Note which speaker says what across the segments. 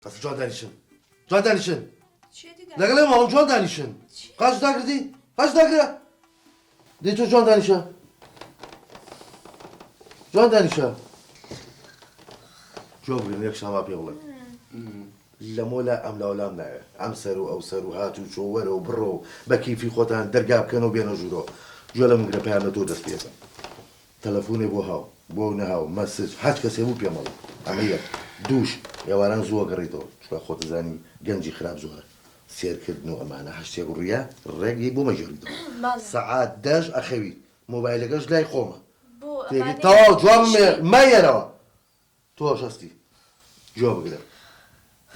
Speaker 1: بەس جوان دانیشن جوان دانیشن لەگەڵ ماڵم جوان دانیشن قاچ داگرتی قاچ داگرە دەی تۆ جوان دانیشە جوان دانیشە جوان بگرن یەک شاما پێ بڵێ لەمۆلا ئەم لاولام ناوێ ئەم سەر و ئەو سەر و هات و چۆ وەرە و بڕۆ و بە کیفی خۆتان دەرگا بکەن و بێنە ژوورۆ گوێ لە من گرە پەیام لە تۆ دەست پێ تەلەفونێ بۆ هاو بۆ نەهاو مەسج هەرچ کەسێ بوو پێم ئەڵێ ئەمە یەک دووش ئێواران زوو ئەگەڕێیتەوە چونکە خۆتەزانی گەنجی خراپ زۆرە سێرکردن و ئەمانە هەر شتێک ڕوویا ڕێک یەی بۆ مەگێڕیتەوە سەعات دەش ئەخەوی مۆبایلەکەش لای خۆمە تێگەی تەواو جواب مەیەرەوە تۆش هەستی گوێ بگرە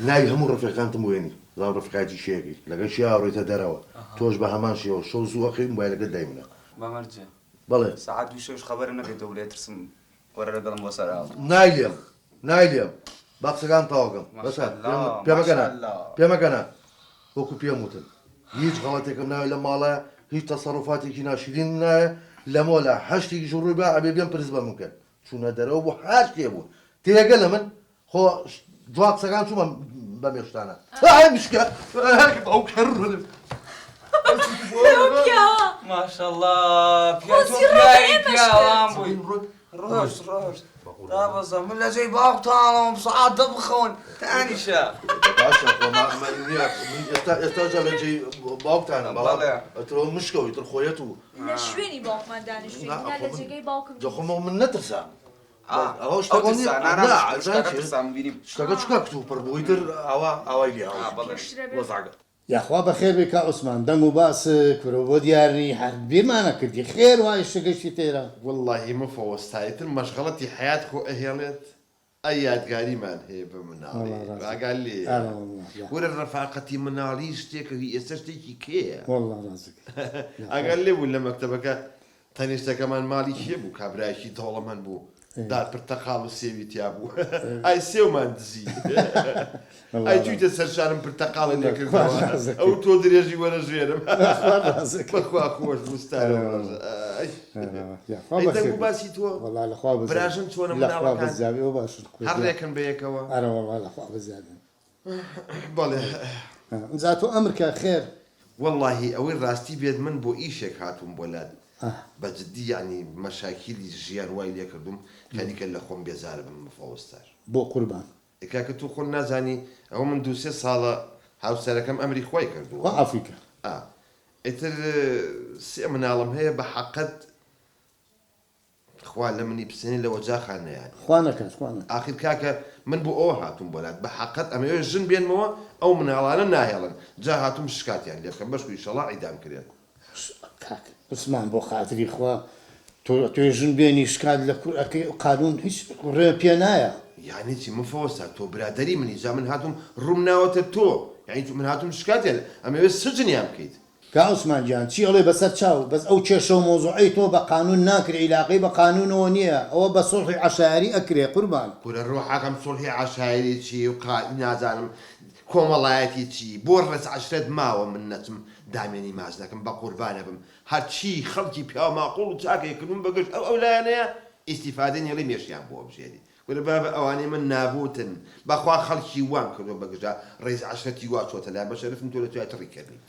Speaker 1: ناوی هەموو ڕەفیقانتم بۆ هێنی بزانم ڕەفیقایەتی کێ ئەکەی لەگەڵ کێ ئەڕۆیتە دەرەوە تۆش بە هەمان شێوە شەو زوو ئەخەوی مۆبایلەکەت لای منە.
Speaker 2: بە مەرجێ.
Speaker 1: بەڵێ.
Speaker 2: سەعات دووی شەویش خەبەرم نەکەیتەوە بڵێ ئەترسم وەرە لەگەڵم بۆ سەر ئاو.
Speaker 1: نایلێم نایلێم با قسەکانم تەواو کەم بەسە پێمەکەنە پێمەکەنە وەکو پێم وتن هیچ غەڵەتێکم ناوێ لەم ماڵە هیچ تەسەڕوفاتێکی ناشرینم ناوێ لەمۆلا هەر شتێکیش ڕووی با ئەبێ بێن پرس بە من کەن چوونە دەرەوە بۆ هەر شتێ بوو تێگە لە من خۆ جواب قسەکان چوومە بە مێشتانە ئای مشکە ئەو کەر
Speaker 2: ماشەڵڵا پیاوان بووی ڕۆژ ڕۆژ دابەزە من لە جێی باوکتانم سەعات دە بخەون تانیشە
Speaker 1: باشە خۆ ئێستا ئێستا جا لە جێی باوکتانم بەڵام ئەترۆ مشکەوەی تر خۆیەت و
Speaker 3: لە شوێنی باوکمان دانیشتوین نا لە جێگەی باوکم
Speaker 1: جا خۆ من نەترسام ئەوە شتەکە شتەکە چکا کتوپڕ بووی تر ئاوا ئاوای لێ وەزعەکە.
Speaker 4: یاخوا بەخێر بێی کاک عوسمان دەنگ و باس کورە بۆ دیار نی هەر بیرمانە کردی خێر وایە شتە گەشتی تێرە.
Speaker 5: وەڵاهی مفەوەستا ئیتر مەشغەڵەتی حەیات خۆ ئەهێڵێت ئەی یادگاریمان هەیە بە مناڵی ئاگات لێیە وەرە ڕەفاقەتی مناڵی شتێکە هی ئێستا شتێکی کێیە ئاگات لێ بوو لە مەکتەبەکە تەنیشتەکەمان ماڵی کێ بوو کابرایەکی دەوڵەمەند بوو دار پرتەقاڵ و سێوی تیا بوو ئای سێومان دزی ئای چوویتە سەر شانم پرتەقاڵی لێ کردەوە ئەو تۆ درێژی وەرە ژێرم بەخوا خۆش بوو ستارە ڕۆژە ئای ئەی دەنگ و باسی تۆ براژن چۆنە مناڵەکان هەر ڕێکن بەیەکەوە بەڵێ.
Speaker 4: ئینجا تۆ ئەمر کە خێر.
Speaker 5: وەڵاهی ئەوەی ڕاستی بێت من بۆ ئیشێک هاتووم بۆ لات بە جدی یەعنی مەشاکیلی ژیان وای لێکردووم خەریکە لە خۆم بێزار بم مفەوەستار.
Speaker 4: بۆ قوربان.
Speaker 5: ئێ کاکە تۆ خۆت نازانی ئەوە من دوو سێ ساڵە هاوسەرەکەم ئەمری خوای کردووە.
Speaker 4: خوا عەفوی کە.
Speaker 5: ئا ئیتر سێ مناڵم هەیە بە حەقت خوا لە منی بسێنێ لە وەجاخان نەیانێ.
Speaker 4: خوا نەکات خوا نەکات.
Speaker 5: ئاخر کاکە من بۆ ئەوە هاتووم بۆ لات بە حەقت ئەمەوێ ژن بێنمەوە ئەو مناڵانە ناهێڵن جا هاتووم شکاتیان لێ بکەم بەشکو ئیشەڵا عیدام کرێن.
Speaker 4: کاک عوسمان بۆ خاتری خوا تۆ ئەتوێ ژن بێنی شکات لە کور ئەکەی قانون هیچ ڕێ پێ نایە.
Speaker 5: یانی چی مفەوەستا تۆ برادەری منی جا من هاتووم ڕووم ناوەتە تۆ یانی من هاتووم شکاتیان ئەمەوێ سجنیان بکەیت.
Speaker 4: کا عوسمان گیان چی ئەڵێی بەسەر چاو بەس ئەو کێشەو مەوزوعەی تۆ بە قانون ناکرێ ئیلاقەی بە قانونەوە نیە ئەوە بە سوڵحی عەشایەری ئەکرێ قوربان.
Speaker 5: کورە ڕۆحەکەم سوڵحی عەشایەری چی و قا نازانم کۆمەڵایەتی چی بۆ ڕێز عەشرەت ماوە من نەچم دامێنی ماچ نەکەم بەقوربانەبم هەرچی خەڵکی پیاو ماقوڵ و چاک هەیە کردوم بەگژ ئەو ئەو لایەنەیە ئیستیفادەی نیڵی مێشکیان بۆ ئەبژێری کورە بابە ئەوانەی من نابوتن بەخوا خەڵکی وام کردوە بەگژا ڕیز عەشرەتی وا چۆتە لایان بەشەرفم تۆ لە توای تڕی کەر نیت.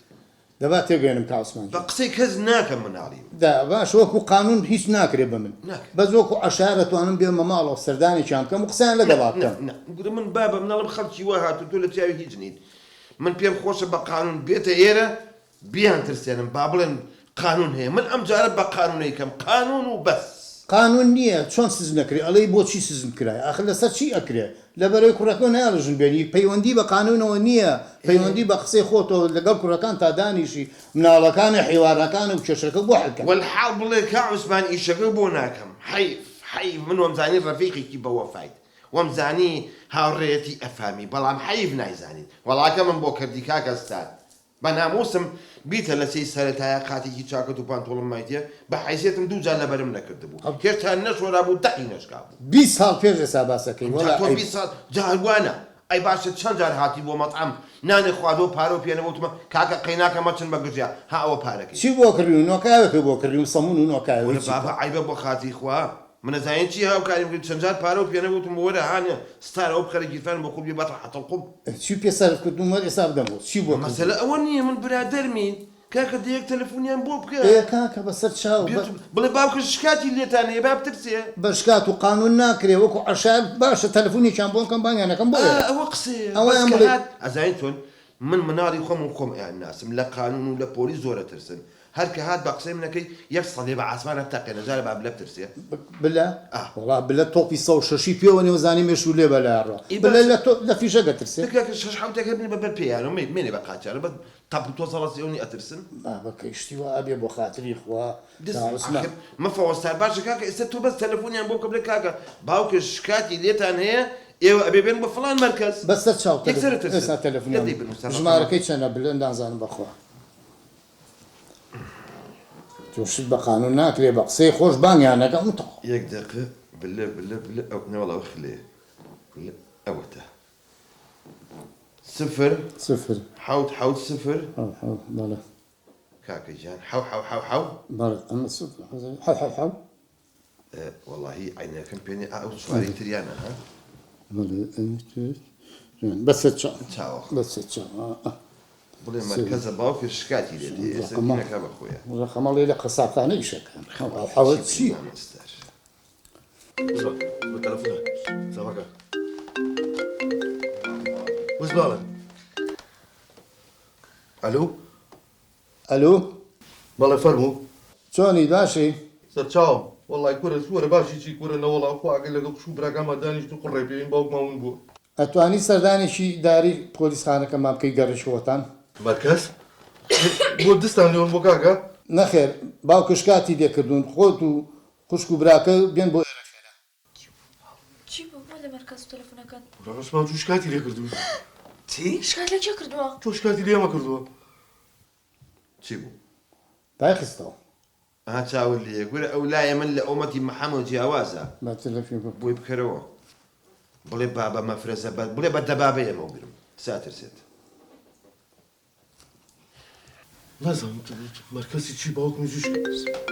Speaker 4: دە با تێگەیەنم کا عوسمان
Speaker 5: جان. بە قسەی کەس ناکەم مناڵیم.
Speaker 4: دە باشە وەکو قانون هیچ ناکرێ بە من
Speaker 5: ناکرێ.
Speaker 4: بەس وەکو عەشایەر ئەتوانم بێمە ماڵەوە سەردانێکیان بکەم و قسەیان
Speaker 5: نا
Speaker 4: لەگەڵا
Speaker 5: نا
Speaker 4: بکەم.
Speaker 5: نا گورە من بابە مناڵم خەڵکی وا هاتوو تۆ لە چاوی هیچ نیت من پێم خۆشە بە قانون بێتە ئێرە بیان ترسێنم با بڵێن قانون هەیە من ئەم جارە بە قانون ئەیکەم قانون و بەس.
Speaker 4: قانون نیە چۆن سجن ئەکرێ ئەڵێی بۆچی سجن کرای ئاخر لەسەر چی ئەکرێ لەبەرئەوەی کوڕەکەو نایەڵێ ژن بێنی پەیوەندی بە قانونەوە نیە پەیوەندی بە قسەی خۆتەوە لەگەڵ کوڕەکانتا دانیشی مناڵەکانە حیوارەکانە و کێشەکە بۆ حل کەن.
Speaker 5: وەلحاڵ بڵێ کا عوسمان ئیشەکە بۆ ناکەم حەیف حەیف من وەمزانی ڕەفیقێکی بەوەفایت وەمزانی هاوڕێیەتی ئەفامی بەڵام حەیف نایزانیت وەڵاکەمم بۆ کردی کاکە ستار بە ناموسم بیتە لە سێی سەرەتایە قاتێکی چاکەت و پانتۆڵم مایتێ بە حەیسیەتم دوو جار لەبەرم نەکردبوو هێشتا نەشۆرابوو دەقی نەشکابوو.
Speaker 4: 20 ساڵ پێش ئێستا باسەکەی
Speaker 5: جا
Speaker 4: وەڵا
Speaker 5: تۆ
Speaker 4: عەیب.
Speaker 5: 20 ساڵ جا هەر وا نا ئەی باشە چەند جار هاتی بۆ مەتعەم نانێ خواردووە پارەو پێ نەبوو وتمە کاکە قەیناکە مەچن بە گژیا ها ئەوە پارەکەی.
Speaker 4: چی بۆ کڕیوم نۆکاوێکت بۆ کڕیوم سەمون و نۆکاوێ
Speaker 5: کورە
Speaker 4: هیچی
Speaker 5: بابە
Speaker 4: تر.
Speaker 5: عەیبە بۆ خاتری خوا. من ئەزانی چی هاوکاریم کرد چەند جار پارەو پێ نەبوو وتم وەرە هانە ستار ئەوە بخەرە گیرفانم بۆ خۆت بێ با ڕەحەتەڵقوم.
Speaker 4: چی پێ سەرف کردوم وەر ئێستا بدەمەوە چی بۆ کردوم.
Speaker 5: مەسەلە ئەوە نیە من برادەرمی کاکە دە یەک تەلەفونیان بۆ بکە.
Speaker 4: ئێ کاکە بەسەر چاو بە.
Speaker 5: بڵێ باوکە شکاتی لێتان هەیە با بترسێ.
Speaker 4: بە شکات و قانون ناکرێ وەکو عەشایەر باشە تەلەفونێکیان بۆ بکەم بانگیان ئەکەم بۆ ئێرە
Speaker 5: ئا ئەوە قسەیە بەس
Speaker 4: ئەوەیان
Speaker 5: کە
Speaker 4: بڵێ.
Speaker 5: هات ئەزانی چۆن من مناڵی خۆم و خۆم ئەیان ناسم لە قانون و لە پۆلیس زۆر ئەترسن هەر کە هات بە قسەی منەکەی یەک سەدێ بە عاسمانا بتەقێنە جارێ با بلە بترسێ.
Speaker 4: بلە؟
Speaker 5: ئا.
Speaker 4: وەڵا بلە تۆپی 106 ی پێوە نێ و زانی مێشوو لێ بە لایە ڕوا.
Speaker 5: ئی
Speaker 4: بلە
Speaker 5: باشە.
Speaker 4: لە تۆ لە فیشەک ئەترسێ؟
Speaker 5: دە کاکە شەش حەوتێک هەر بنێ بە بەر پێیانەوە مەی مەینێ بە قاچیانەوە بەس تەپ و تۆز هەڵەسێ ئەونی ئەترسن.
Speaker 4: بابە کەی شتی وا ئەبێ بۆ خاتری خوا
Speaker 5: دز
Speaker 4: کا عوسمان.
Speaker 5: ئاخر مەفە وەستار باشە کاکە ئێستا تۆ بەس تەلەفۆنیان بۆ بکە بڵێ کاکە باوکە شکاتی لێتان هەیە ئێوە ئەبێ بێن بۆ فڵان مەرکەز.
Speaker 4: بە سەر چاو
Speaker 5: یەکسەر
Speaker 4: تەلەفۆن
Speaker 5: ئەترسن.
Speaker 4: ئێستا
Speaker 5: دە
Speaker 4: تەلەفۆنیان
Speaker 5: دەی بنووسە ڕەقەمە.
Speaker 4: ژمارەکەی چەنە بلە نازانم بەخوا. تۆ شت بە قانون ناکرێ بە قسەی خۆش بانگیان ئەکەم و تەواو.
Speaker 5: یەک دەقە بلە بلە بلە ئەو نەوەڵا ئەو خلەیە بلە ئەوەتە سفر
Speaker 4: سفر.
Speaker 5: حەوت حەوت سفر.
Speaker 4: حەوت حەوت بەڵێ.
Speaker 5: کاکە گیان حەو حەو حەو حەو.
Speaker 4: بەڵێ ئەمە سفر حەو حەو حەو.
Speaker 5: وەڵاهی عەینەکەم پێ نیە ئا ئەو چوارەی تریانە ها.
Speaker 4: بەڵێ بەسەر چاو.
Speaker 5: چاوە.
Speaker 4: بەسەر چاو.
Speaker 5: بڵێ مەرکەزە باوکت شکاتی لێ دێ ئێستا دینەکە بە خۆیە.
Speaker 4: ڕەقەمەڵێ لە قەسابخانە ئیشەکە. حەوت چی؟
Speaker 1: بە تەلەفۆنە سامەکە. وز باڵێ. ئەلو.
Speaker 4: ئەلو.
Speaker 1: بەڵێ فەرموو.
Speaker 4: چۆنی باشی؟
Speaker 1: سەرچاوم. وەڵای کورە وەرە باشی چی کورە نەوەڵا خوا ئەگەر لەگەڵ خوشک و براکانما دانیشت و قوڕێ پێین باوکمان ون بووە.
Speaker 4: ئەتوانی سەردانێکی ئیداری پۆلیسخانەکەمان بکەی گەڕیش خۆتان؟
Speaker 1: مەرکەز؟ بۆ دستان لێ ون بووە کاکە؟
Speaker 4: نەخێر باوکە شکاتی لێ کردوون خۆت و خوشک و براکە بێن بۆ ئێرە خێرا.
Speaker 3: چی بوو بۆ لە مەرکەز تەلەفۆنەکەن؟
Speaker 1: کورە عوسمان چوو شکاتی لێ کردوون.
Speaker 2: چی؟
Speaker 3: شکات لە کێ کردووە؟
Speaker 1: تۆ شکاتی لێ ئێمە کردووە.
Speaker 5: چی بوو؟
Speaker 4: دای خستەوە.
Speaker 5: ئەها چاوت لێیە کورە ئەو لایە من لە ئۆمەتی محەمەو جیاوازە.
Speaker 4: با تەلەفۆن بکەم.
Speaker 5: بۆی بکەرەوە بڵێ بابە مەفرەزە بە بڵێ بە دەبابە ئێمەو گرم ساترسێت.
Speaker 1: نازانم مەرکەزی چی باوکم جوش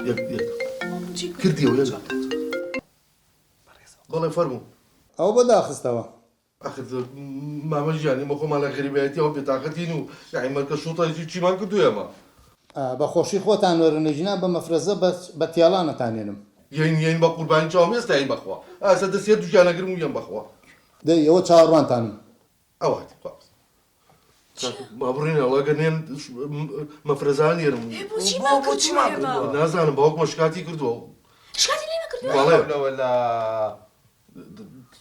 Speaker 1: یەک یەک کردیەوە یەک بەڵێ فەرموو.
Speaker 4: ئەوە بۆ داخستەوە.
Speaker 1: ئاخر مامە گیان ئێمە خۆمان لە غەریبایەتیەوە بێتاقەتین و یەعنی مەرکەز شوڕتەی چیمان کردووە ئێمە.
Speaker 4: بە خۆشی خۆتان وەرن ئەگینا بە مەفرەزە بە تێڵان ئەتانێنم.
Speaker 1: یەین یەین بە قوربانی چاوم ئێستا یەین بەخوا ئاسا دەستی هەردووکیان ئەگرم و یەم بەخوا.
Speaker 4: دەی ئەوە چاوەڕوانتانم.
Speaker 1: ئەوە هاتین خوا با بڕین ئەڵە گەر نێن مەفرەزان نێرم
Speaker 3: بۆ بۆچیمان کردووە
Speaker 1: نازانم باوکمە شکاتی کردووە
Speaker 3: شکاتی لێ کردووە
Speaker 1: بەڵێ
Speaker 2: وەلا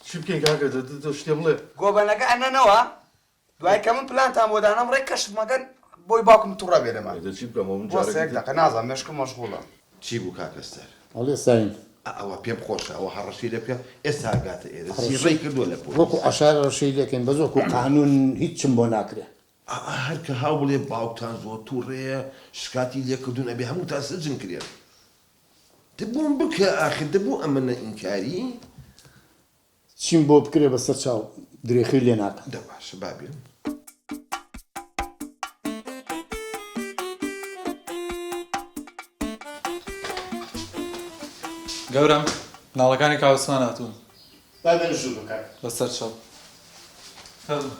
Speaker 1: چی بکەین کاکە شتێ بڵێ
Speaker 2: گۆبەنەکە ئەنەنەوە دوای کە من پلانتان بۆ دانام ڕێک کەشف مەکەن بۆی باوکم توڕە بێ لەمان
Speaker 1: چی بکەم من
Speaker 2: بۆ سێک دەقە نازانم مێشکم مەشغوڵە
Speaker 5: چی بوو کاکە ستار
Speaker 4: ئەڵێ ساین
Speaker 5: ئەوە پێم خۆشە ئەوە هەڕەشەی لێ بکە ئێستا ئەگاتە ئێرە زیڕەی کردووە لە پۆلیس.
Speaker 4: وەکو عەشایەر هەڕەشەی لێ کەین بەس وەکو قانون هیچم بۆ ناکرێ.
Speaker 5: ئا هەر کە هاو بڵێ باوکتان زۆر توڕەیە شکاتی لێ کردوون ئەبێ هەمووتان سجن کرێن دە بۆم بکە ئاخر دە بۆ ئەمنە ئینکاری.
Speaker 4: چیم بۆ بکرێ بەسەر چاو درێخی لێ ناکەم.
Speaker 5: دە باشە با بێم.
Speaker 6: گەورەم مناڵەکانی کاک عوسمان هاتوون.
Speaker 4: با بێنە ژوورەوە کاکە.
Speaker 6: بەسەر چاو. فەرموو.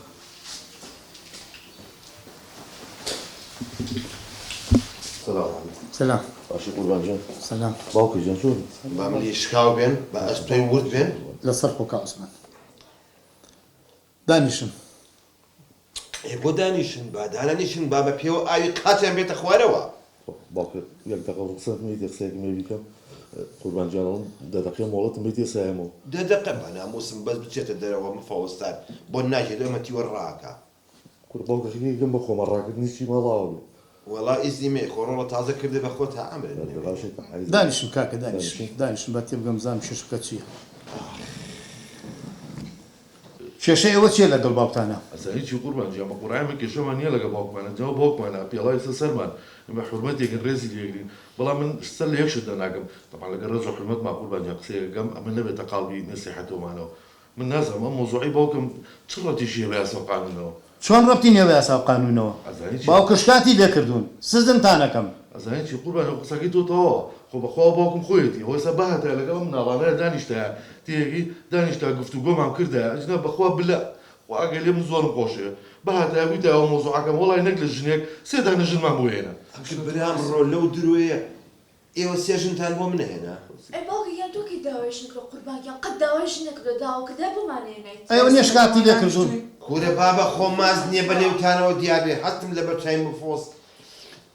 Speaker 1: سلام علیکم.
Speaker 4: سلام.
Speaker 1: باشی قوربان جان.
Speaker 4: سلام.
Speaker 1: باوکە گیان چۆنی؟
Speaker 5: با ملی شکاو بێن، با ئەستۆی ورد بێن.
Speaker 4: لەسەر خۆ کاک عوسمان. دانیشن.
Speaker 5: ئێ بۆ دانیشن؟ با دانەنیشن، با بە پێوە ئاوی قاچیان بێتە خوارەوە.
Speaker 1: باوکە یەک دەقە ڕوخسەتم بەیتێ قسەیەکم هەیە بیکەم. قوربان گیان ئەڵێم دە دەقەیە مۆڵەتم بەیتێ سایەمەوە.
Speaker 5: دە دەقە با ناموسم بەس بچێتە دەرەوە مفەوەستان بۆ ناچێت ئەمە تیوە ڕاکا.
Speaker 1: کورە باوکە خەریکم بە خۆمە ڕاکردنی چی ماڵاوە بێ.
Speaker 5: وەڵا ئیزنی مەیە خۆ ڕۆڵە تازە کردت بە خۆت ها ئەمرت نەبێ.
Speaker 4: دانیشن کاکە دانیشن دانیشن با تێبگەم بزانم کێشەکە چیە. کێشەی ئێوە چیە لەگەڵ باوکتانا؟
Speaker 1: ئەزانی چی قوربان گیان بە قورعان ئێمە کێشەمان نیە لەگەڵ باوکمانا جا ئەو باوکمانە پێڵاوی سەر سەرمان ئێمە حورمەتێکن ڕێزی لێگرین بەڵام من سەر لە یەک شت داناگەم تەبعەن لەگەڵ ڕێز و حورمەتما قوربان گیان قسەیەکەم ئەمە نەبێتە قاڵبی نەسیحەتۆمانەوە من نازانم ئەم مەوزوعەی باوکم چ ڕەتیشی هەیە بە یاسا و قانونەوە؟
Speaker 4: چۆن ڕەبتی نیە بە یاسا و قانونەوە؟
Speaker 1: ئەزانی چی؟
Speaker 4: باوکە شکاتی لێ کردوون سزنتان ئەکەم.
Speaker 1: ئەزانی چی قوربان ئەو قسەکەی تۆ تەواوە. خۆ بەخوا باوکم خۆیەتی خۆ ئێستا بهاتایە لەگەڵ ئەم مناڵانەیا دانیشتایە تێیەگەی دانیشتا گفتوگۆمان کردایە ئەجنا بەخوا بلە خوا ئەگەر لێ من زۆرم خۆشەوێ بهاتایە بویتایە ئەو مەوزوعەکەم وەڵای نەک لە ژنێک سێ دانە ژنمان بۆ هێنا.
Speaker 5: ئەخر برام ڕۆ لەو درۆیە ئێوە سێ ژنتان بۆ من ئەهێنا.
Speaker 3: ئەی باوکە گیان تۆ کەی داوای ژن کردوە قوربان گیان قەت داوای ژن نەکردوە داوا کردایە بۆمان ئەهێنایت.
Speaker 4: ئەی ئەوە نیە شکاتی لێ کردوون.
Speaker 5: کورە بابە خۆ ماست نیە بە لێوتانەوە دیار بێ هەستم لەبەر چای مفۆس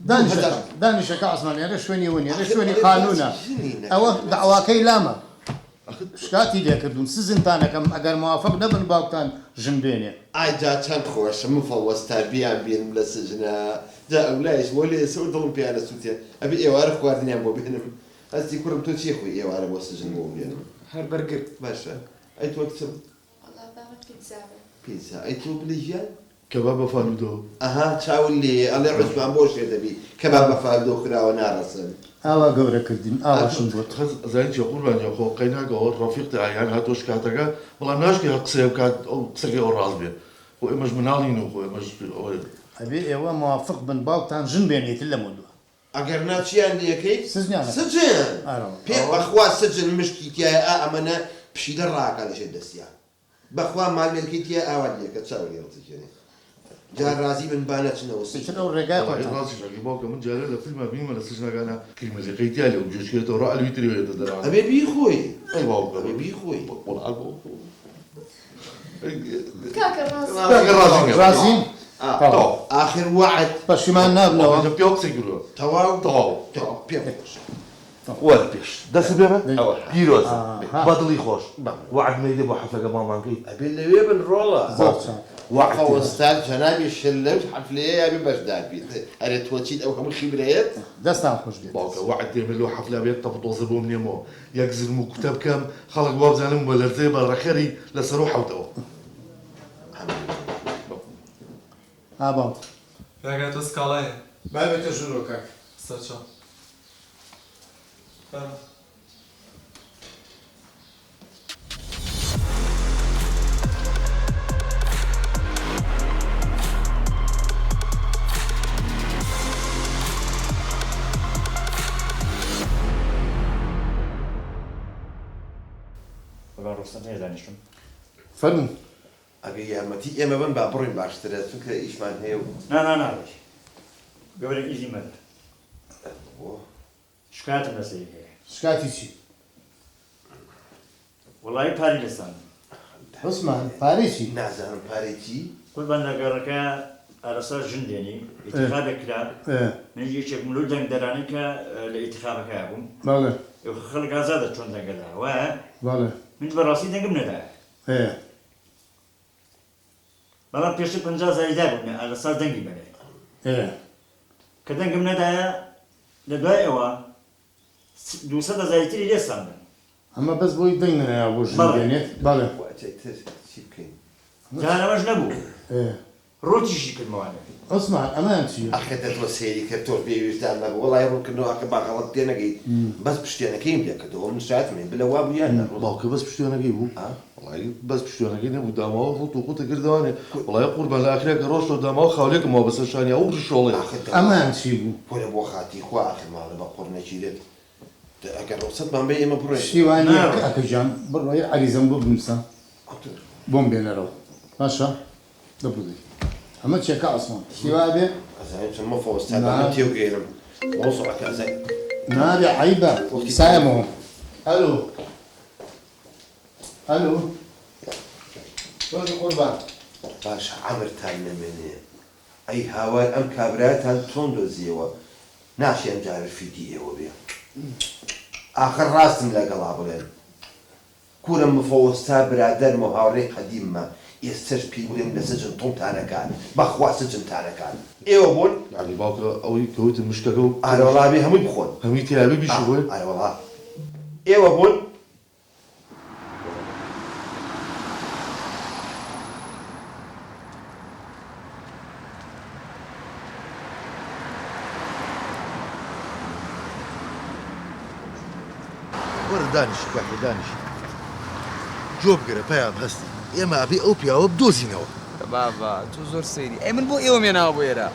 Speaker 4: دانیشە دانیشە کاک عوسمان ئێرە شوێنی ئەوە نیە ئێرە شوێنی قانونە ئەوە دەعواکەی لامە شکاتی لێکردوون سزنتان ئەکەم ئەگەر موافق نەبن باوکتان ژن بێنێ.
Speaker 5: ئای جا چەند خۆشە مفەوەستا بیان بینم لە سجنا جا ئەولایش وەلێ ئێسە و دڵم پێیان ئەسوتێ ئەبێ ئێوارە خواردنیان بۆ بێنم هەستی کوڕم تۆ چی ئەخۆی ئێوارە بۆ سجن بۆم بێنم
Speaker 2: هەر بەرگر.
Speaker 5: باشە ئەی تۆ کچم.
Speaker 3: وەڵا با من پیتزا بێ.
Speaker 5: پیتزا ئەی تۆ بلێ گیان.
Speaker 1: کەباب بە فالودۆ.
Speaker 5: ئەها چاوت لێیە ئەڵێ عوسمان بۆ شێت ئەبی کەباب بە فالودۆ خراوە ناڕەسن.
Speaker 4: ئاوا گەورە کردین ئاواشم گۆت.
Speaker 1: خەز ئەزانی چیە قوربان گیان خۆ قەیناکە ئەوە ڕەفیقتە یان هاتوە شکاتەکە بەڵام ناشکرێ هەر قسەیە بکات ئەو قسەکەی ئەو ڕاست بێ خۆ ئێمەش مناڵین و خۆ ئێمەش ئەوە.
Speaker 4: ئەبێ ئێوە موافق بن باوکتان ژن بێنێ ئیتر لەمەودوا.
Speaker 5: ئەگەر نا چیان لێکەی؟
Speaker 4: سجنیان ئەکەم.
Speaker 5: سجن!
Speaker 4: ئارەوە.
Speaker 5: پێ بەخوا سجن مشکی تیایە ئا ئەمەنە پشیلە ڕاکا لەژێر دەستیا. بەخوا مال مێلکەی تیایە ئاوا لێکە چاو لێ ڕتەکێنێ. جا ڕازی بن با نەچنەوە
Speaker 4: ئیتر
Speaker 5: سجن.
Speaker 4: ئەو ڕێگای
Speaker 1: وەڵاهی
Speaker 4: خۆتان.
Speaker 1: ڕاستیش ئەکەی باوکە من جارێ لە فیلما بینیمە لە سجنەکانا کریمەزیقەی تیا لێ و گوێچکەیەتەوە ڕا ئەلوی تری هێتە دەرانە.
Speaker 5: ئەبێ بیخۆی.
Speaker 1: ئەی باوکە
Speaker 5: ئەبێ بیخۆی.
Speaker 1: وەڵا باوکە.
Speaker 3: کاکە ڕازی.
Speaker 1: کاکە ڕازی نیە.
Speaker 4: ڕازین؟ تەواو.
Speaker 5: ئاخر وەعد.
Speaker 4: پەشیمان نابنەوە؟
Speaker 1: وەڵا پیاو قسەی کردوە.
Speaker 5: تەواو؟
Speaker 1: تەواو.
Speaker 5: تەواو پێم خۆشە.
Speaker 1: وەرە پێش دەستت پێ بە
Speaker 5: ئەوە
Speaker 1: پیرۆزە
Speaker 4: ئاها.
Speaker 1: بە دڵی خۆش وەعد مەیدە بۆ حەفلەکە ماڵمان کەی.
Speaker 5: ئەبێ لەوێ بن ڕۆڵە.
Speaker 4: زۆر چاک.
Speaker 1: وەعد
Speaker 5: مافە وەستاد جەنابی شلەو حەفلەیە یابێ بەشدار بیت ئەرێ تۆ چیت ئەو هەموو خیبرەیەت.
Speaker 4: دەستان خۆش بێت.
Speaker 1: باوکە وەعد دێمە لۆ حەفلە یەک تەپ تۆزە بۆم نێمەوە یەک زرم و کوتە بکەم خەڵک وابزانم بە لەرزەیە بە ڕەخەری لە سەرو حەوتەوە.
Speaker 4: ها باوک.
Speaker 6: کاکە تۆ سکاڵای هەیە.
Speaker 4: با بێتە ژوورەوە کاک.
Speaker 6: سەرچاو. فەرموو.
Speaker 7: بابا ڕوخسەت هەیە دانیشم؟
Speaker 4: فەرموو.
Speaker 5: ئەگەر یارمەتی ئێمە بەن با بڕۆین باشترە چونکە ئیشمان هەیە و.
Speaker 7: نا نا ناڕۆی گەورەم ئیزنی مەدە.
Speaker 5: بۆ؟
Speaker 7: شکایەتم لەسەری هەیە.
Speaker 4: شکاتی چی؟
Speaker 7: وەڵایی پارەی لێ ساندم.
Speaker 4: عوسمان پارەی چی؟
Speaker 5: نازانم پارەی چی؟
Speaker 7: قوربان لە گەڕەکە ئارەسا ژن دێنی ئیتیخابێک کرا منیش یەکێکم لەو دەنگدەرانەی کە لە ئیتیخابەکەیا بووم.
Speaker 4: بەڵێ.
Speaker 7: خەڵک ئازادە چۆن دەنگەدا وایە؟
Speaker 4: بەڵێ.
Speaker 7: منیش بەڕاستی دەنگم نەدایە. بەڵام پێشتر 50 هەزاری دابووم ئارەسا دەنگی بەرێ. کە دەنگم نەدایە لە دوای ئەوە 200 هەزاری تری لێ ساندم.
Speaker 4: ئەمە بەس بۆی دەنگ نەنایە بۆ ژن بێنێت؟ بەڵێ.
Speaker 5: تر چی بکەین؟
Speaker 7: جا ئەمەش نەبوو ڕووتیشی کردمەوانێ.
Speaker 4: عوسمان ئەمەیان چییە؟
Speaker 5: ئەخە دە تۆ سەیری کە تۆش بێ ویژدان مەبە وەڵای ڕوونکردنەوە ئەخە با غەڵەت تێنەگەیت بەس پشتێنەکەیم لێ کردەوە من شایەتم هەیە بلە وابوو یان نا؟
Speaker 1: باوکە بەس پشتێنەکەی بوو؟ وەڵایی بەس پشتێنەکەی نەبوو داماوە ڕووت و قوتە کردەوانێ وەڵایی قوربان لە ئاخریا کە ڕۆشتەوە داماوە خاولێکم ماوە بەسەر شانیا ئەو ڕیشۆڵەیە.
Speaker 5: ئاخر دە
Speaker 4: ئەمەیان چی بوو؟
Speaker 5: کورە بۆ خاتری خوا ئاخر ماڵە بە قوڕ نەگیرێت دە ئەگەر ڕوخسەتمان بەی ئێمە بڕۆین.
Speaker 4: شتی وا نییە کاکە گیان بڕۆ یەک عەریزەم بۆ بنووسە بۆم بێنەرەوە باشە دەبڕی ئەمە چیە کاک عوسمان شتی وا ئەبێ؟
Speaker 5: ئەزانم چۆن مەفە وەستا با من تێوگەیەنم مەوزوعەکە ئەزانی.
Speaker 4: نابێ عەیبە سایەمەوە ئەلۆ ئەلۆ تۆزی قوربان.
Speaker 5: باشە عەمرتان نەمێنێ ئەی هاوار ئەم کابرایەتان چۆن دۆزیەوە ناشێ ئەم جارە فیتی ئێوە بێ ئاخر ڕاستم لەگەڵا بڵێن کورە مفەوەستا برادەرمە و هاوڕێی قەدیممە ئێستەش پێی بڵێم لە سجن تۆمتان ئەکات بەخوا سجنتان ئەکات ئێوە بۆن.
Speaker 1: یەعنی باوکە ئەوەی کە وتم مشکەکە و
Speaker 5: ئارەوەڵا بێ هەمووی بخۆن.
Speaker 1: هەمووی تیابێ بیشی خۆین.
Speaker 5: ئارەوەڵا ئێوە بۆن.
Speaker 1: وەرە دانیشە کاکە دانیشە گوێ بگرە پەیام هەستی ئێمە ئەبێ ئەو پیاوە بدۆزینەوە.
Speaker 2: بابە تۆ زۆر سەیری ئەی من بۆ ئێوەم هێناوە بۆ ئێرە.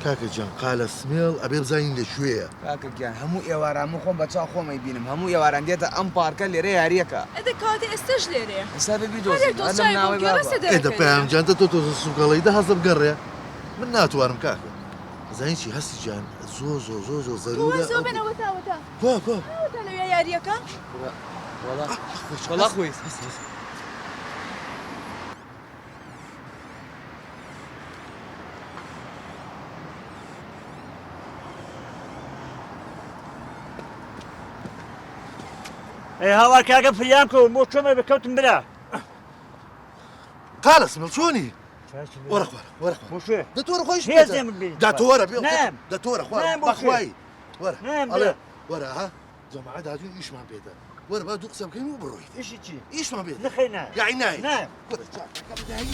Speaker 1: کاکە گیان قالە سمێڵ ئەبێ بزانین لە کوێیە.
Speaker 2: کاکە گیان هەموو ئێواران من خۆم بە چاو خۆم ئەیبینم هەموو ئێواران دێتە ئەم پارکە لێرە یاریەکا.
Speaker 3: ئەدە کەواتە ئێستەش لێرەیە.
Speaker 2: ئێستا بێ
Speaker 3: هەرێک
Speaker 2: بیدۆزینەوە
Speaker 3: دۆست
Speaker 2: هەر لەم
Speaker 3: چاوی بۆ
Speaker 2: ناوەی
Speaker 3: بگێڕێ
Speaker 2: بابە.
Speaker 3: سێ
Speaker 1: ئێ دە
Speaker 3: دەرەکەوێ
Speaker 1: پەیام
Speaker 3: لێرە.
Speaker 1: گیان دە تۆ تۆزە سوکەڵەی دە هەستە بگەڕێ من ناتوانم کاکە ئەزانی چی هەستی گیان زۆر زۆر زۆر زۆر
Speaker 3: تۆ
Speaker 1: زەرورە
Speaker 3: وازەوە
Speaker 1: ئەو
Speaker 3: بێن ئەوەتا ئەوەتا.
Speaker 1: کوا کوا.
Speaker 3: ئەوەتا لەویا یاریەکە.
Speaker 2: وەڵا وەڵا
Speaker 1: خۆش
Speaker 2: وەڵا
Speaker 1: هەست
Speaker 2: خۆی.
Speaker 1: هەست هەست.
Speaker 7: ئەی هاوار کاکە فریام کەون بۆ کوێمە بکەوتم برا.
Speaker 1: قالە سمێڵ چۆنی؟ وەرە خوارە وەرە خوارە.
Speaker 7: بۆ کوێ؟
Speaker 1: دە تۆرە خۆیش
Speaker 7: هێز نێم ببینی.
Speaker 1: دە تۆرە بێ
Speaker 7: نام.
Speaker 1: دە تۆرە خوارە
Speaker 7: نام بۆ کوێ؟
Speaker 1: بەخوای وەرە
Speaker 7: نام
Speaker 1: ئەڵێ
Speaker 7: برا.
Speaker 1: وەرە ها جەماعەت هاتوین ئیشمان پێدە وەرە با دوو قسە بکەین و بڕۆیت
Speaker 7: ئیشی چی؟
Speaker 1: ئیشمان پێدە
Speaker 7: نەخەی نا.
Speaker 1: یاعی نای
Speaker 7: نا.
Speaker 1: وەرە چاکەکە بدای.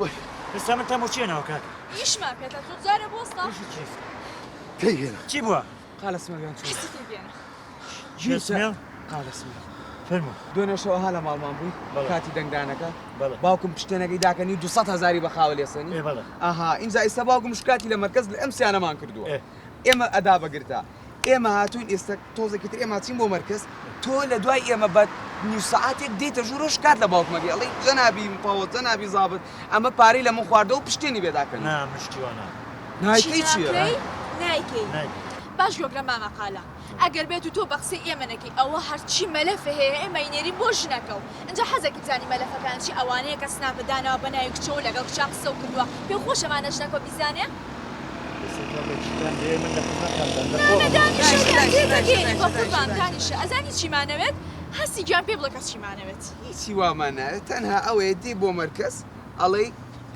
Speaker 1: وەی
Speaker 7: ئێستا من تەمۆ چییە ناوە کاکە؟
Speaker 3: ئیشمان پێتە تۆ جارێ بۆستە.
Speaker 7: ئیشی چی؟
Speaker 1: تێی هێنا.
Speaker 7: چی بووە؟
Speaker 2: قالە سمێڵ چۆن؟
Speaker 3: کەسی تێگەیەنە.
Speaker 7: چی سمێڵ؟
Speaker 2: قالە سمێڵ.
Speaker 7: فەرموو.
Speaker 2: دوێنێ شەو ها لە ماڵمان بووی
Speaker 7: بەڵێ.
Speaker 2: کاتی دەنگدانەکە
Speaker 7: بەڵێ.
Speaker 2: باوکم پشتێنەکەی داکەنی و 200 هەزاری بە خاوە لێسەنی
Speaker 7: ئێ بەڵێ.
Speaker 2: ئەها ئینجا ئیستا باوکم شکاتی لە مەرکەز لە ئەم سیانەمان کردووە
Speaker 7: ئێ.
Speaker 2: ئێمە ئەدا بەگرتا ئێمە هاتووین ئێستا تۆزێکی تر ئێمە چین بۆ مەرکەز تۆ لە دوای ئێمە بە نیو سەعاتێک دێیتە ژوورەوە شکات لە باوکمەکەی ئەڵێی جەنابی مفەوەز جەنابی زابت ئەمە پارەی لە من خواردەوە و پشتێنی بێداکەنی.
Speaker 7: نا من شتی وا ناکەم.
Speaker 2: نایکەی
Speaker 3: چی
Speaker 2: چییە؟
Speaker 3: ناکەی؟ نایکەی.
Speaker 7: نایکەم.
Speaker 3: باش گوێبگرە مامە قالە ئەگەر بێت و تۆ بە قسەی ئێمە نەکەی ئەوە هەرچی مەلەفە هەیە ئێمە ئەینێرین بۆ ژنەکە و ئینجا حەزەکی بزانی مەلەفەکان چی ئەوانەیە کە سناپت داناوە بە ناوی کچەوە لەگەڵ کچا قسەو کردوە پێو خۆشە ئەمانە ژنەکەو بیزانێ؟
Speaker 7: ئێستا کاکە چیتان دەوێ من لە خزمەتتاندام لە
Speaker 3: مامە
Speaker 7: کۆڵم.
Speaker 3: دانیشە
Speaker 2: دانیشە
Speaker 3: گیان
Speaker 2: دانیشە دانیشە
Speaker 3: تێدەگەیەنی
Speaker 2: دانیشە
Speaker 3: بەقوربان
Speaker 2: دانیشە.
Speaker 3: دانیشە ئەزانی چیمانەوێت هەستی گیان پێ بڵێ کە چیمانەوێت.
Speaker 2: هیچی وامان ناوێت تەنها ئەوەیە دێی بۆ مەرکەز ئەڵێی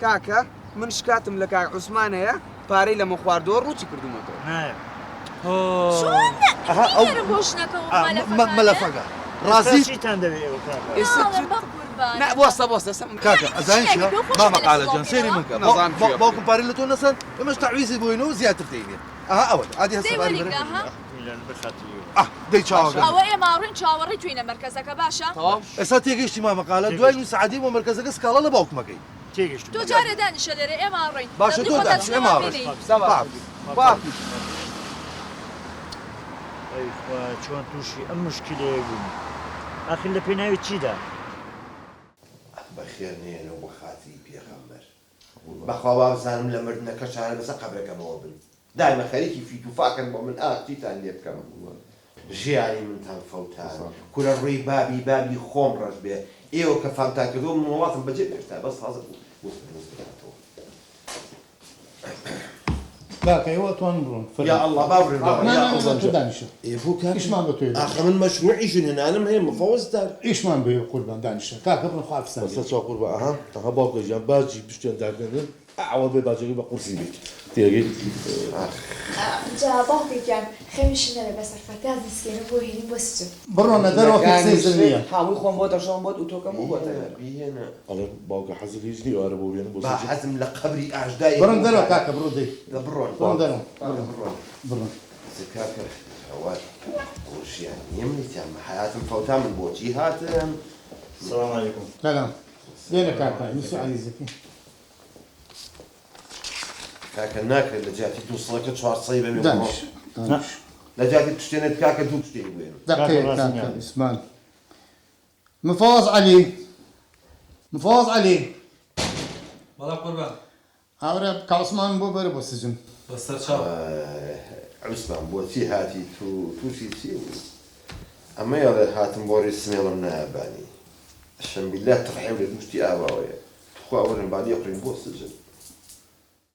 Speaker 2: کاکە من شکاتم لە کاک عوسمان هەیە پارەی لەمە خواردووە ڕووتی کردوومەتەوە.
Speaker 7: نایەم.
Speaker 3: چۆن نا
Speaker 1: ئەها ئەو
Speaker 3: نەرم بۆ ژنەکەم و
Speaker 1: ئا
Speaker 3: مەلەفەکانت؟
Speaker 1: مەلەفەکە
Speaker 7: ئێستا
Speaker 1: ڕازیت؟
Speaker 7: چیتان دەوێ ئێوە کاکە؟
Speaker 2: ئێستا
Speaker 3: ناڵێم
Speaker 2: چ
Speaker 3: بەقوربانت.
Speaker 2: نا بوەستە بوەستە ئێستا من
Speaker 1: کاکە
Speaker 3: یانی
Speaker 1: ئەزانی
Speaker 3: چییە
Speaker 1: چیە
Speaker 3: پێو خۆشە
Speaker 1: مامە
Speaker 3: مەلەفی
Speaker 1: قالە
Speaker 3: بڵاو
Speaker 1: جان سەیری
Speaker 3: بکەینەوە؟
Speaker 1: من کە
Speaker 2: نەزانم کوێ
Speaker 1: باوکم پارەی لە تۆ نەسەند ئێمەش تەعویزی بۆینەوە و زیاتر دەینێ ئەها ئەوەتە ئادی هەستە
Speaker 3: دەی
Speaker 1: باری بەرە
Speaker 3: وەریگرە ها
Speaker 7: میلان بەخاتری ئێوە.
Speaker 1: ئاه دەی چاوەکەم.
Speaker 3: ئەوە ئێمە ئەڕۆین چاوەڕێی تۆین لە مەرکەزەکە باشە؟
Speaker 2: تەواو.
Speaker 1: ئێستا تێگەیشتی مامە قالە دوای
Speaker 7: تێگەیشتم.
Speaker 1: نیو سەعات دێی بۆ مەرکەزەکە سکاڵا لە باوکمەکەی.
Speaker 7: تێگەیشتم.
Speaker 3: تۆ جارێ دانیشە لێرە ئێمە ئەڕۆین.
Speaker 1: باشە
Speaker 3: دەبنی
Speaker 1: تۆ
Speaker 3: خۆتان
Speaker 1: دانیشە ئێمە
Speaker 3: چنەمان
Speaker 1: ئەڕۆین.
Speaker 3: پێ نەیەی.
Speaker 1: خواحافیز.
Speaker 2: خواحافیز.
Speaker 7: ئەی خوا چۆن تووشی ئەم موشکیلەیە بووین ئاخر لە پێناوی چیدا؟
Speaker 5: بەخێر نەیەنەوە بۆ خاتری پێغەمبەر. بەخوا وابزانم لە مردنەکەشا هەر بەسەر قەبرەکەمەوە بن. دایمە خەریکی فیت و فاکن بۆ من ئاخ چیتان لێ بکەم ژیانی منتان فەوتان کورە ڕووی بابی بابی خۆم ڕەش بێ ئێوە کە فامتان کردووە من وڵاتم بەجێ پێشتا بەس تازە بوو
Speaker 4: کاکە ئێوە ئەتوانن بڕۆن
Speaker 5: یا
Speaker 4: فەرموو.
Speaker 5: اللە با بڕۆین بابا
Speaker 4: نا
Speaker 5: یا
Speaker 4: نا نا
Speaker 5: اللە
Speaker 4: تۆ دانیشە
Speaker 5: ئێ بۆ کاکە
Speaker 4: ئیشمان بە تۆیە
Speaker 5: ئاخە من مەشروعی ژنهێنانم هەیە مفەوەزدار.
Speaker 4: ئیشمان بەیە قوربان دانیشە کاکە بڕۆن خواحافیزتان
Speaker 1: بەسەر
Speaker 4: لێ.
Speaker 1: چاو قوربان ئەها ئەها باوکە گیان باجی پشتێن داکەنن ئەوە بێ باجەکەی بە قورسی بێت تێگەی.
Speaker 5: ئاخ.
Speaker 3: جا باوکە گیان خەمیشی نەبێ بەسەر فەتاس نسکێنە بۆ هێنین بۆ سجن.
Speaker 4: بڕۆنە دەرەوە کە قسەی
Speaker 2: ژنەکانی
Speaker 4: زل
Speaker 2: شت
Speaker 4: نییە.
Speaker 2: حاوی خۆم بۆ دەشۆم بۆت ئوتۆکەم و بۆتە
Speaker 5: بیهێنە بیهێنە.
Speaker 1: ئەڵێ باوکە حەزت هیچ نییە ئەوارە بۆ بێنم بۆ
Speaker 5: با
Speaker 1: سجن.
Speaker 5: حەزم لە قەبری ئاژدای
Speaker 4: بڕۆن دەرەوە
Speaker 5: هەمووتانە.
Speaker 4: کاکە بڕۆ دەی.
Speaker 5: دە بڕۆن
Speaker 4: بڕۆن دەرەوە
Speaker 5: کاکە
Speaker 4: بڕۆن
Speaker 5: بڕۆن.
Speaker 4: بڕۆن.
Speaker 5: کاکە هەوار خۆشیان نییە منی تیام حەیاتم فەوتا من بۆچی هاتم.
Speaker 7: سلام علیکم.
Speaker 4: سلام لێرە کاکە یوسف عەزیزەکەی.
Speaker 5: کاکە ناکرێت لە جیاتی دوو سەدەکە چوار سەدی بەمێ
Speaker 4: دانیش دانیش.
Speaker 5: لە جیاتی پشتێنێت کاکە دوو پشتێنی بوێنم.
Speaker 4: دەقەیەک
Speaker 7: کاکە ڕاست
Speaker 4: کاکە
Speaker 7: نییە.
Speaker 4: عوسمان. مفەوەز عەلی مفەوەز عەلی.
Speaker 6: بەڵێ قوربان.
Speaker 4: هاورە کاک عوسمان بۆ بەرە بۆ سجن.
Speaker 6: بەسەر چاو.
Speaker 5: عوسمان بۆچی هاتی تو توشی چی بووی ئەمەی ئەڵێ هاتم بۆ ڕێی سمێڵم نایە بانی شەمبیلا تڕحێو لە دوو شتی ئاواوەیە توخوا وەرن با لێخورین بۆ سجن.